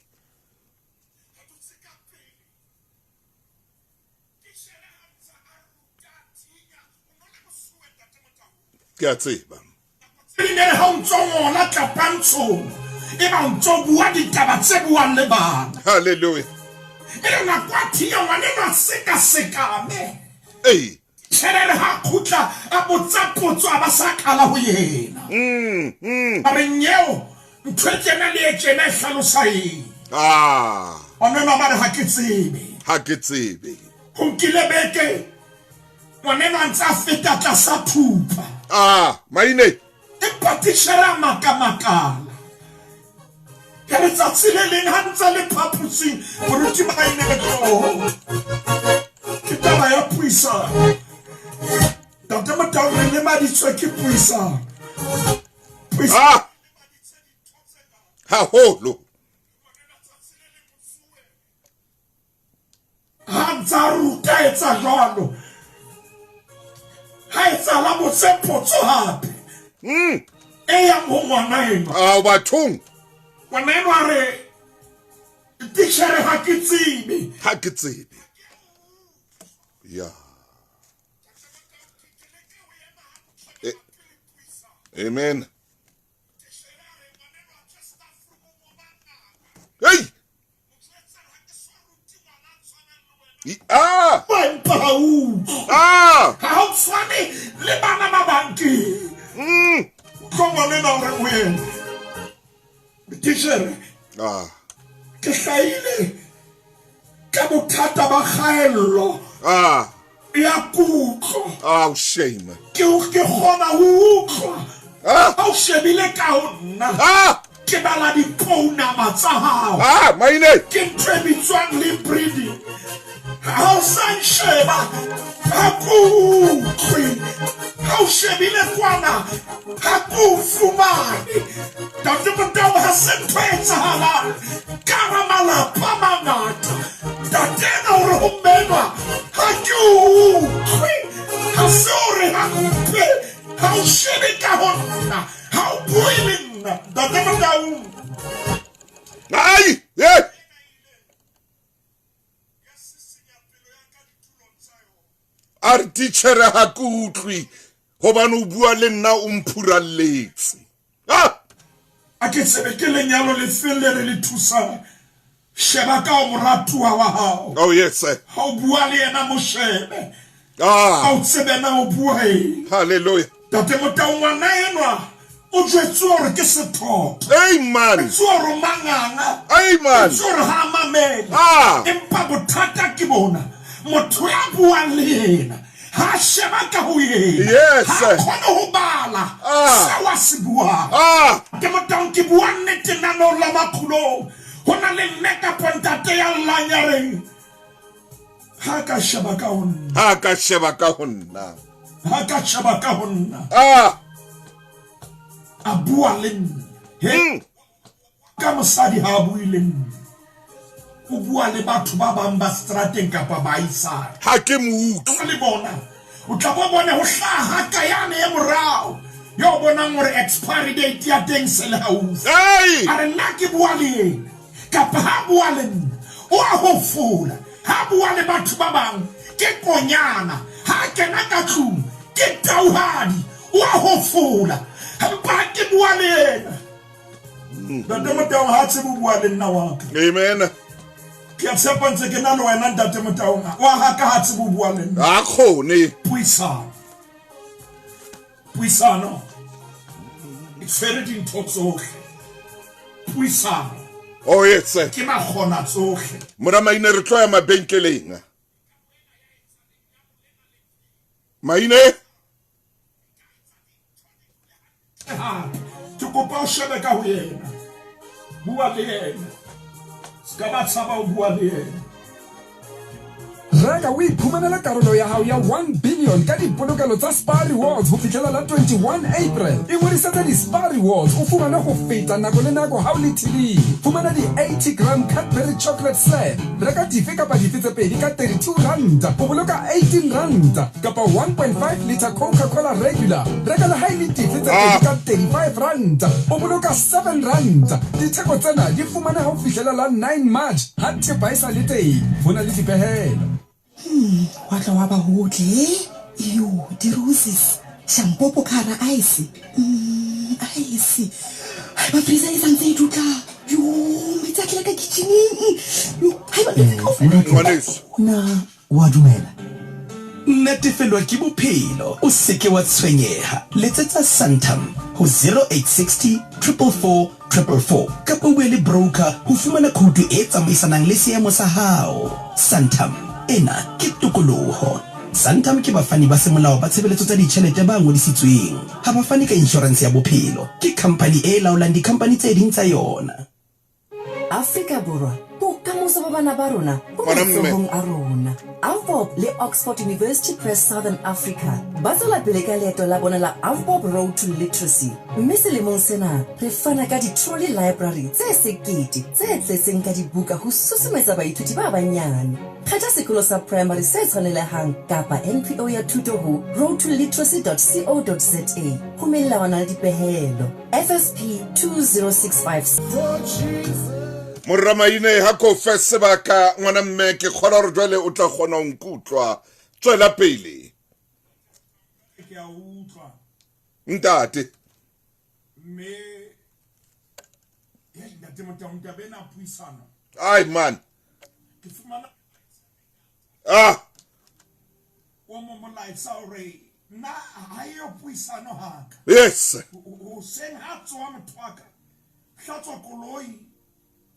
S1: Ke a tseba.
S6: Ene ha o ntso ngola tlapantshong, e ba o ntso bua ditaba tse buang le bana.
S1: Hallelujah.
S6: E re nako a thiya ngwaneno a sekasekame.
S1: Ei.
S6: Tjhelere ha khutla a botsa potso a ba sa qala ho yena. A re nyeo ntho e tjena le e tjena e hlalosa eng?
S1: Ah.
S6: Ngwaneno a ba re ha ke tsebe.
S1: Ha ke tsebe.
S6: Ho nkile beke ngwaneno a ntse a feta tlasa thupa.
S1: Ah, maine.
S6: Empa titjhere a makamakala. Ka letsatsi le leng ha ntse le phaposing, moruti Maine le tloho. Ke taba ya puisano. Ntate Motaung, re lemaditswe ke puisano. Puisano.
S1: Ah! Haholo.
S6: Ha ntse a ruta etsa jwalo. Ha etsa la botse potso hape. E yang ho ngwana enwa.
S1: Ah, bathong.
S6: Ngwana enwa a re, titjhere ha ke tsebe.
S1: Ha ke tsebe. Ya. Amen. Hey! Ah!
S6: Empa ha o utlwe.
S1: Ah!
S6: Ha o tshwane le bana ba bang ke. Tlo ngwanena o re o yena. Titjhere.
S1: Ah.
S6: Ke hlahile ka bothata ba kgaello.
S1: Ah.
S6: Ya kutlo.
S1: Oh, shame.
S6: Ke ke kgona ho utlwa.
S1: Ah.
S6: Ha o shebile ka ho nna.
S1: Ah.
S6: Ke bala dipounama tsa hao.
S1: Ah, maine.
S6: Ke ntho e bitswang lip reading. Ha o sa nsheba, ha ke utlwe. Ha o shebile kwana, ha ke o fumane. shebe ka ho nna, ha o bue le nna. Ntate Motaung.
S1: Ai, eh. A re titjhere ha ke utlwe hobane o bua le nna o mphuralletse. Ah!
S6: A ke tsebe ke lenyalo lefeng le re le thusang. Sheba ka o moratuwa wa hao.
S1: Oh yes sir.
S6: Ha o bua le yena mo shebe.
S1: Ah.
S6: Ha o tsebe na o bua eng.
S1: Hallelujah.
S6: Ntate Motau ngwana enwa o jwetsuwa hore ke sethotho.
S1: Amen.
S6: Jwetsuwa hore o manganga.
S1: Amen.
S6: Jwetsuwa hore ha a mamele.
S1: Ah.
S6: Empa bothata ke bona. Motho ya buang le yena ha a sheba ka ho yena.
S1: Yes.
S6: Ha a kgone ho bala
S1: Ah.
S6: seo a se buang.
S1: Ah.
S6: Ke Motaung ke bua nnete naneong la Makgulong. Ho na le mme kapa ntate ya llang ya reng ha ka sheba ka ho nna.
S1: Ha ka sheba ka ho nna.
S6: Ha ka sheba ka ho nna.
S1: Ah.
S6: A bua le nna. He. Ka mosadi ha a bue le nna. O bua le batho ba bang ba strateng kapa baahisane.
S1: Ha ke mo utlwe.
S6: Le bona. O tla bo bone ho hlaha ka yane ya morao. Yo bonang hore expiry date ya teng se le haufi.
S1: Hey!
S6: A re nna ke bua le yena kapa ha bua le nna o a hofola. Ha bua le batho ba bang ke konyana. Ha kena ka tlung ke tauhadi o a hofola. Empa ha ke bua le yena. Ntate Motaung ha tsebe ho bua le nna wa ka.
S1: Amen.
S6: Ke a tshepa ntse ke na le wena Ntate Motaung. Wa ha ka ha tsebe ho bua le nna.
S1: Ha kgone.
S6: Puisano. Puisano. E tshwere dintho tsohle. Puisano.
S1: Oh yes.
S6: Ke makgona tsohle.
S1: Mora Maine re tlo ya mabenkeleng. Maine.
S6: Ke kopa o shebe ka ho yena. Bua le yena. Se ka ba tshaba ho bua le yena.
S7: Reka o iphumanele karolo ya hao ya 1 billion ka dipolokelo tsa Spar Rewards ho fihlela la 21 April. Ingodisetse di-Spar Rewards o fumane ho feta nako le nako ha o le tilling. Fumana di-80 gram Cadbury Chocolate Slab. Reka dife kapa dife tse pedi ka 32 ranta o boloka 18 ranta kapa 1.5 litre Coca-Cola Regular. Reka le ha e le dife tse pedi ka 35 ranta o boloka 7 ranta. Ditheko tsena di fumaneha ho fihlela la 9 March ha thepa e sa le teng. Ho na le dipehelo.
S8: Hwa tla wa ba hotle he? Iyo, di-roses, shampopo ka hara ice. Ice. Haeba freezer e sa ntse e dutla. Yo, metsi a tlele ka kitcheneng. Yo, haeba ntho tse kaofela.
S1: Ngwaneso.
S4: Na o a dumela?
S2: Natefelwa ke bophelo, o se ke wa tshwenyeha. Letsetsa Santam ho 0860 444 444 kapa o bue le broker ho fumana khoutu e tsamaisanang le seemo sa hao. Santam, ena ke tokoloho. Santam ke bafani ba semolao ba tshebeletso tsa ditjhelete ba ngodisitsweng. Ha ba fane ka inshorense ya bophelo. Ke khampani e laolang dikhampani tse ding tsa yona.
S9: Afrika Borwa, bokamoso ba bana ba rona bo
S1: Ngwana mme.
S9: matsohong a rona. AVBOB le Oxford University Press Southern Africa ba tswela pele ka leeto la bona la AVBOB Road to Literacy, mme selemong sena re fana ka di-trolley library tse sekete tse tletseng ka dibuka ho susumetsa baithuti ba banyane. Kgetha sekolo sa primary se tshwanelehang kapa NPO ya thuto ho roadtoliteracy.co.za ho melawana le dipehelo. FSP 2065.
S1: Moramaine ha ko fe sebaka ngwana mme ke kgona hore jwale o tla kgona ho nkutlwa. Tswela pele.
S6: Ke a utlwa.
S1: Ntate.
S6: Mme hey, ntate Motaung, taba ena puisano.
S1: Ai man.
S6: Ke fumana
S1: Ah.
S6: o mo molaetsa hore nna ha eyo puisano haka.
S1: Yes.
S6: Hoseng ha tsoha motho wa ka, hlatswa koloi,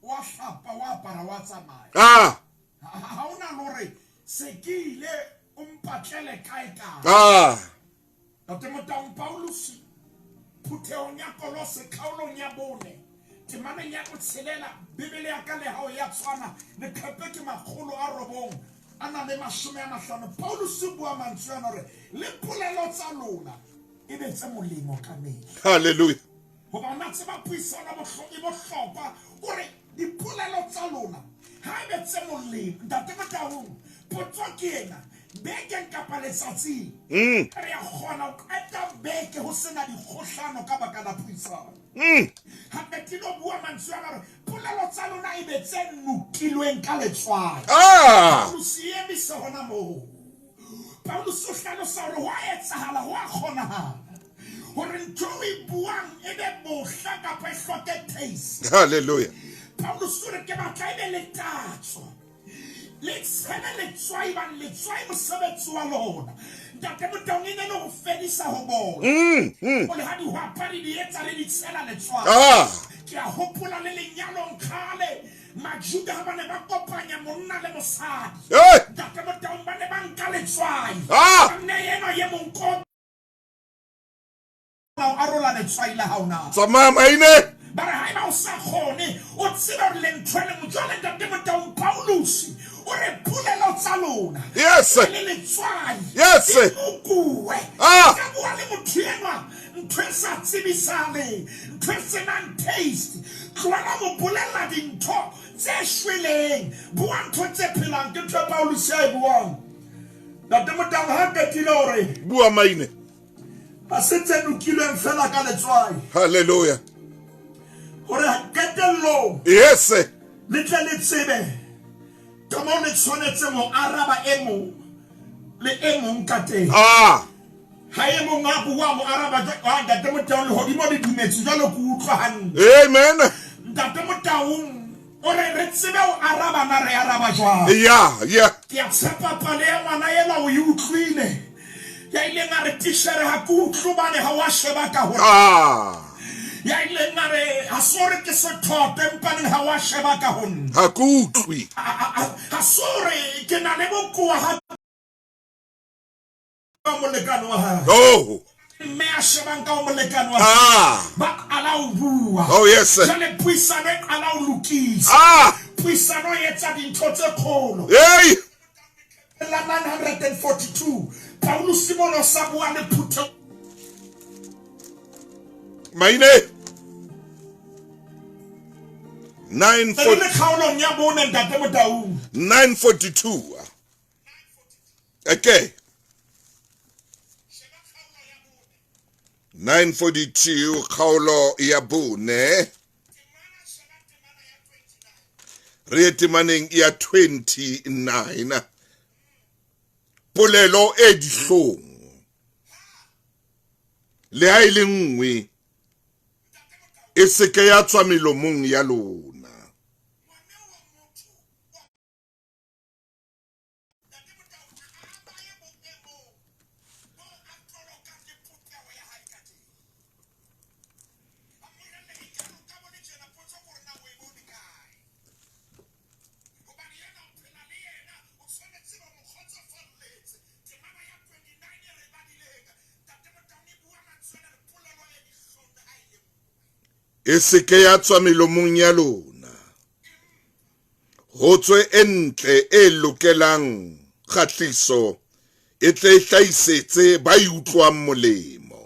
S6: wa hlapa, wa apara, wa tsamaya.
S1: Ah.
S6: Ha hona le hore se ke ile o mpatlele kae kae.
S1: Ah.
S6: Ntate Motaung, Paulus phuthehong ya Kolose kgaolong ya 4 temaneng ya botshelela, Bibele ya ka le hao ya tshwana, leqhepe ke 950. Paulus o bua mantswe ana hore le polelo tsa lona e be tse molemo ka mehla.
S1: Hallelujah.
S6: Hoba o na tseba puisano e bohlokwa, o re dipolelo tsa lona ha e be tse molemo. Ntate Motaung, potso ke ena, Bekeng kapa letsatsing. Re a kgona ho qeta beke ho sena dikgohlano ka baka la puisano. Hape ke lo bua mantswe ana hore polelo tsa lona e be tse nokilweng ka letswai. Paulus e emise hona moo. Paulus o hlalosa hore ho a etsahala, ho a kgonahala hore ntho o e buang e be bohla kapa e hloke taste.
S1: Hallelujah.
S6: Paulus o re ke batla e be le tatso. Le tshele letswai bang letswai mosebetsi wa lona. Ntate Motaung e ne le ho fedisa ho bola. O le ha dihwapa re di etsa re di tshela letswai. Ke a hopola le lenyalong kgale Majuda ha ba ne ba kopanya monna le mosadi. Ntate Motaung ba ne ba nka letswai. Ba neye enwa ye mong ko o arola letswai la hao na?
S1: Tsamaya maine.
S6: Ba re haeba o sa kgone, o tsebe hore le ntho e le nngwe. Jwale Ntate Motaung, Pauluse o re polelo tsa lona le letswai di mokuwe. Ka bua le motho enwa ntho e sa tsebisaleng, ntho e senang taste. Tlohela mo bolella dintho tse shweleng, bua ntho tse phelang. Ke ntho e Pauluse a e buang. Ntate Motaung ha qetile hore
S1: bua maine.
S6: Ha se tse nokilweng fela ka letswai.
S1: Hallelujah.
S6: Hore qetellong.
S1: Yes.
S6: Le tle le tsebe ka moo le tshwanetseng ho araba e mong le e mong ka teng.
S1: Ah.
S6: Ha e mong a bua mo araba jwa Ntate Motaung lehodimo le dumetse jwalo ke utlwa hantle.
S1: Amen.
S6: Ntate Motaung o re re tsebe ho araba na re araba jwang.
S1: Yeah, yeah.
S6: Ke a tshepa pale ya ngwana ela o e utlwile. Ya ileng a re tishere ha ke utlwe hobane ha wa sheba ka ho.
S1: Ah.
S6: Ya ileng a re ha se hore ke sethoto empaneng ha wa sheba ka ho nna.
S1: Ha ke utlwe.
S6: Ha se hore ke na le bokowa ha molekane wa hae.
S1: Oh.
S6: Mme a shebang ka ho molekane wa hae. Ba qala ho bua.
S1: Oh yes.
S6: Jwale puisano e qala ho lokisa. Puisano e etsa dintho tse kgolo.
S1: Hey.
S6: La 942 Paulus mona o sa bua le phutheho.
S1: Maine. 942.
S6: Re le kgaolong ya bone Ntate Motaung.
S1: 942. Okay. 942 kgaolo ya bone re ye temaneng ya 29 polelo e dihlong le ha e le nngwe e seke ya tswa melomong ya lona. E seke ya tswa melomong ya lona. Ho tswe e ntle e lokelang kgahliso, e tle e hlahisetse ba e utlwang molemo.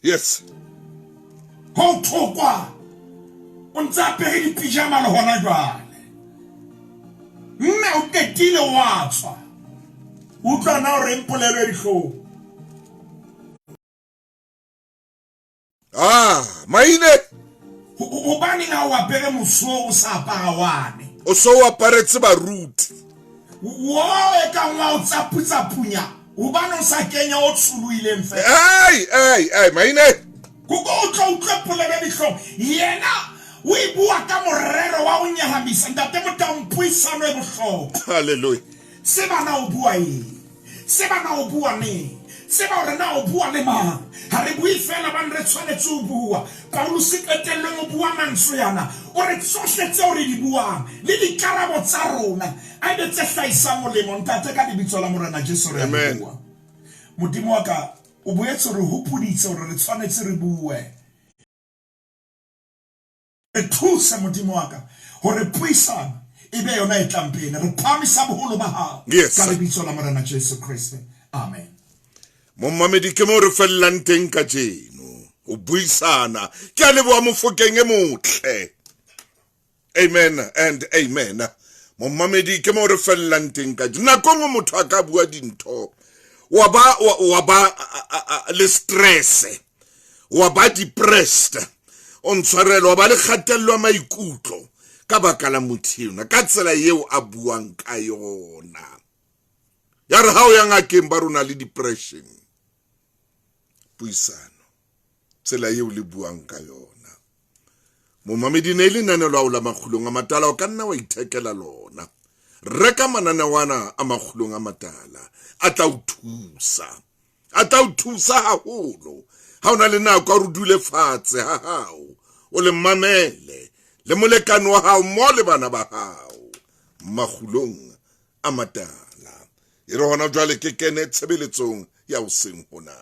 S1: Yes.
S6: Ho thokwa o ntse apere dipijama le hona jwale. Mme o qetile wa tswa. Utlwa na o reng polelo e dihlong.
S1: Ah, maine.
S6: Hobaneng ha o apere mosuo o sa apara wane?
S1: O so o aparetse baruti.
S6: Wo e kang wa o tsaputsapunya. Hobane o sa kenya o tsholohileng fela.
S1: Ei, ei, ei, maine.
S6: Koko o tlo utlwe polelo e dihlong. Yena o e bua ka morero wa ho nyahamisa. Ntate Motaung, puisano e bohlokwa.
S1: Hallelujah.
S6: Tseba na o bua eng. Tseba na o bua neng. Tseba hore na o bua le mang. Ha re bue feela hobane re tshwanetse ho bua. Pauluse qetellong o bua mantswe ana. O re tsohle tseo re di buang le dikarabo tsa rona a e be tse hlahisang molemo. Ntate, ka lebitso la Morena Jesu re a leboha. Modimo wa ka, o boetse o re hopoditse hore re tshwanetse re bue. Re thuse, Modimo wa ka, hore puisano e be yona e tlang pele. Re phahamisa boholo ba hao
S1: Yes,
S6: ka
S1: sir.
S6: lebitso la Morena Jesu Kreste. Amen.
S1: Momamedi ke mo re fellang teng kajeno ho buisana. Ke a leboha Mofokeng e motle. Amen and amen. Momamedi ke mo re fellang teng kajeno. Nako nngwe motho a ka bua dintho wa ba wa ba le stress, wa ba depressed, o ntshwarelo, wa ba le kgatello ya maikutlo ka baka la motho enwa, ka tsela eo a buang ka yona. Ya re ha o ya ngakeng ba rona le depression. Puisano, tsela eo le buang ka yona. Momamedi ne e le lenaneo la la Makgulong a Matala, o ka nna wa ithekela lona. Reka mananeo ana a Makgulong a Matala, a tla o thusa. A tla o thusa haholo. Ha o na le nako ya hore o dule fatshe ha hao, o le mamele le molekane wa hao mmoho le bana ba hao. Makgulong a Matala. E re hona jwale ke kene tshebeletsong ya hoseng hona.